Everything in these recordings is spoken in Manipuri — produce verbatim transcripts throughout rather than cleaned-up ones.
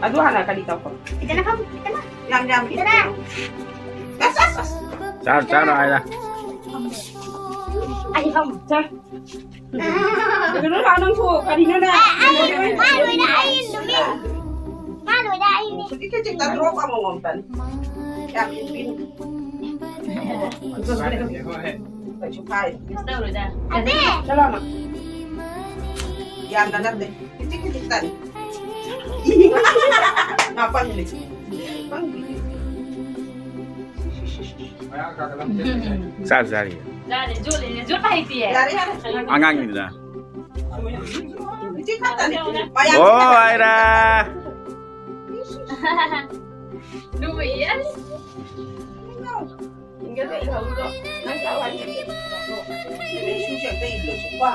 ꯑꯗꯨ ꯍꯥꯟꯅ ꯀꯔꯤ ꯇꯧꯈꯣ? ꯏꯇꯅ ꯐꯝ, ꯏꯇꯅ꯫ ꯌꯥꯝ, ꯌꯥꯝ, ꯏꯇꯅ꯫ ꯑꯁ, ꯑꯁ, ꯑꯁ꯫ ꯆꯥꯔꯣ, ꯆꯥꯔꯣ, ꯍꯥꯏꯔ꯫ ꯑꯩ ꯐꯝ꯫ ꯆꯥ꯫ ꯀꯩꯅꯣ ꯂꯥꯛꯑꯣ, ꯅꯪꯁꯨ ꯀꯔꯤꯅꯣꯅꯦ? ꯃꯥ ꯂꯣꯏꯅ ꯑꯩ ꯅꯨꯃꯤꯠ꯫ ꯃꯥ ꯂꯣꯏꯅ ꯑꯩꯅꯦ꯫ ꯍꯧꯖꯤꯛ ꯈꯖꯤꯛꯇ drop ꯑꯃꯃꯝꯇꯅꯤ꯫ ꯌꯥꯝ ꯏꯟꯕꯤꯅꯨ꯫ ꯀꯩꯁꯨ ꯀꯥꯏꯗꯦ꯫ ꯀꯩꯁꯨ ꯇꯧꯔꯣꯏꯗ꯫ ꯑꯕꯦ! ꯆꯠꯂꯣ, ꯅꯪ꯫ ꯌꯥꯝꯅ ꯅꯠꯇꯦ꯫ ꯈꯤꯇꯪ ꯈꯤꯇꯪ ꯇꯥꯔꯤ꯫ ꯃꯥ ꯄꯪꯂꯤ꯫ ꯄꯪꯂꯤ꯫ ꯆꯥꯔꯤ, ꯆꯥꯔꯤ꯫ ꯌꯥꯔꯦ, ꯖꯣꯠꯂꯦ, ꯖꯣꯠꯄ ꯍꯩꯇꯤꯌꯦ꯫ ꯌꯥꯔꯦ, ꯌꯥꯔꯦ꯫ ꯑꯉꯥꯡꯅꯤꯗꯅ꯫ ꯏꯆꯦ ꯈꯛꯇꯅꯤ꯫ ꯃꯌꯥꯝ ꯑꯣ, ꯈꯛꯇꯅꯤ꯫ ꯍꯥꯏꯔ꯫ ꯂꯨꯏꯌꯦ꯫ ꯏꯪꯒꯗ ꯏꯜꯍꯧꯔꯣ꯫ ꯅꯪ ꯀꯥꯏ ꯋꯥꯏ ꯆꯠꯀꯦ? ꯅꯪ ꯁꯨꯁꯦ ꯑꯝꯇ ꯏꯜꯂꯣ, ꯁꯨ꯫ ꯋꯥ꯫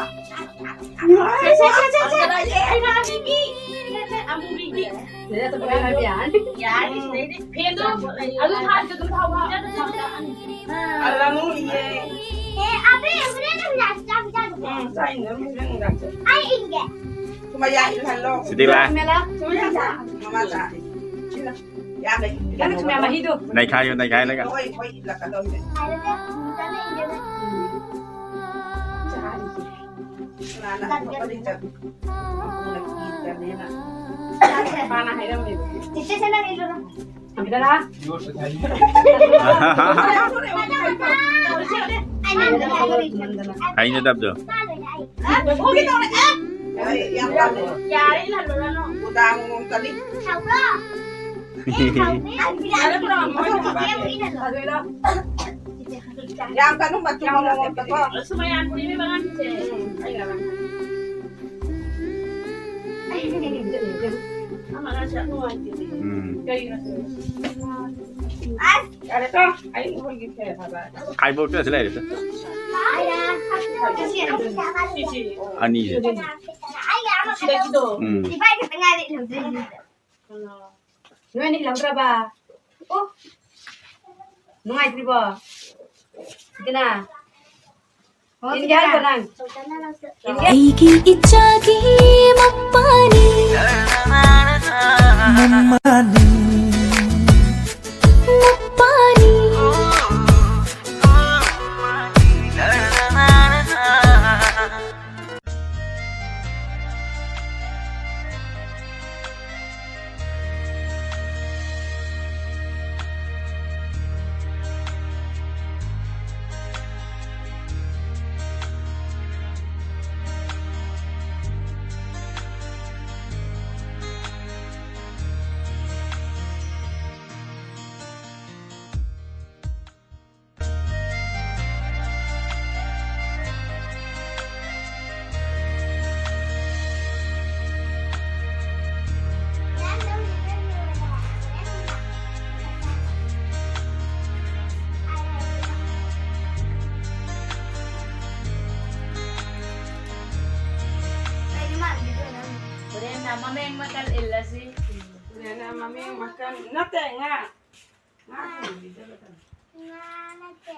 ꯁꯦ, ꯁꯦ, ꯁꯦ, ꯁꯦ, ꯁꯦ꯫ ꯑꯩ ꯉꯔꯥꯡ ꯄꯤꯕꯤ꯫ ꯁꯦ, ꯁꯦ, ꯑꯃꯨꯕꯤꯒꯤ꯫ ꯁꯤꯗ ꯆꯠꯄ ꯀꯥꯟꯗ ꯌꯥꯔꯅꯤ꯫ ꯌꯥꯔꯅꯤ, ꯁꯤꯗꯩꯗꯤ꯫ ꯐꯦꯟꯗꯣ ꯑꯗꯨ ꯊꯥꯔꯁꯨ ꯑꯗꯨꯝ ꯊꯥꯎ, ꯊꯥꯎ꯫ ꯑꯜꯂꯅꯨ, ꯏꯌꯦ꯫ ꯑꯦ, ꯑꯕꯦ, ꯍꯣꯔꯦꯟ ꯅꯨꯃꯤꯗꯥꯡ ꯆꯥꯛ ꯆꯥꯕ ꯆꯥꯗ꯭ꯔꯣ? ꯎꯝ, ꯆꯥꯏꯅ, ꯍꯣꯔꯦꯟ ꯅꯨꯃꯤꯗꯥꯡ ꯆꯥꯏ꯫ ꯑꯩ ꯏꯟꯒꯦ꯫ ꯁꯨꯃꯥꯏꯌꯥ ꯏꯜꯍꯜꯂꯣ꯫ ꯁꯤꯗꯤ ꯂꯥ꯫ ꯁꯨꯃꯥꯏꯌꯥ ꯆꯥ꯫ ꯃꯃꯥ ꯆꯥ꯫ ꯁꯤꯗ꯫ ꯌꯥꯝ ꯂꯩ꯫ ꯅꯪ ꯁꯨꯃꯥꯏꯌꯥ ꯃꯍꯤꯗꯣ꯫ ꯅꯩꯈꯥꯏꯌꯣ, ꯅꯩꯈꯥꯏꯔꯒ꯫ ꯍꯣꯏ, ꯍꯣꯏ, ꯏꯜꯂꯛꯀꯗꯧꯅꯦ꯫ ꯍꯥꯏꯔꯒ, ꯆꯥꯅ ꯏꯟꯒꯦ꯫ ꯆꯥꯔꯤꯁꯦ꯫ ꯀꯅꯥꯅ ꯑꯇꯣꯞꯄꯗꯤ ꯆꯠ-, ꯑꯃꯨꯛꯅ ꯀꯤꯗ꯭ꯔꯅꯦꯅ꯫ ꯃꯥꯅ ꯍꯥꯏꯔꯝꯃꯦꯕ꯫ ꯆꯦꯆꯦ, ꯁꯦ ꯅꯪ ꯏꯜꯂꯨꯔꯣ꯫ ꯊꯝꯖꯔꯥ꯫ ꯍꯩꯅꯗꯕꯗꯣ꯫ ꯌꯥꯔꯦ, ꯏꯜꯍꯜꯂꯨꯔꯅꯨ꯫ ꯎꯗꯥꯡ ꯃꯑꯣꯡ ꯇꯜꯂꯤ꯫ ꯌꯥꯝ ꯀꯟꯅ ꯃꯆꯨ ꯃꯑꯣꯡ ꯑꯝꯗꯀꯣ꯫ ꯁꯨꯃꯥꯏꯅ ꯄꯨꯔꯤꯕ ꯑꯉꯥꯡꯁꯦ꯫ ꯎꯝ, ꯑꯩꯅ ꯎꯝ꯫ ꯌꯥꯔꯦꯀꯣ? ꯑꯩ ꯍꯣꯏꯒꯤ ꯐꯦ ꯐꯕ꯫ ꯈꯥꯏꯕꯣꯛꯇ ꯁꯤ ꯂꯩꯔꯦ꯫ ꯁꯤꯁꯦ꯫ ꯑꯅꯤꯁꯦ꯫ ꯁꯤꯗꯒꯤꯗꯣ꯫ ꯎꯝ꯫ ꯅꯣꯏ ꯑꯅꯤ ꯂꯧꯗ꯭ꯔꯕ? ꯑꯣ꯫ ꯅꯨꯡꯉꯥꯏꯇ꯭ꯔꯤꯕꯣ? ꯁꯤꯗꯅ? ꯏꯟꯒꯦ ꯍꯥꯏꯕ꯭ꯔꯣ ꯅꯪ? ꯑꯩꯒꯤ ꯏꯆꯥꯒꯤ ꯃꯄꯥꯅꯤ꯫ ꯃꯃꯥꯅꯤ꯫ ꯃꯄꯥꯅꯤ꯫ ꯍꯣꯔꯦꯟꯅ ꯃꯃꯦꯡ ꯃꯀꯜ ꯏꯜꯂꯁꯤ꯫ ꯍꯣꯔꯦꯟꯅ ꯃꯃꯦꯡ ꯃꯀꯜ ꯅꯠꯇꯦ, ꯉꯥ꯫ ꯉꯥ ꯊꯣꯡꯕꯤꯗꯕ ꯇꯧ꯫ ꯉꯥ ꯅꯠꯇꯦ꯫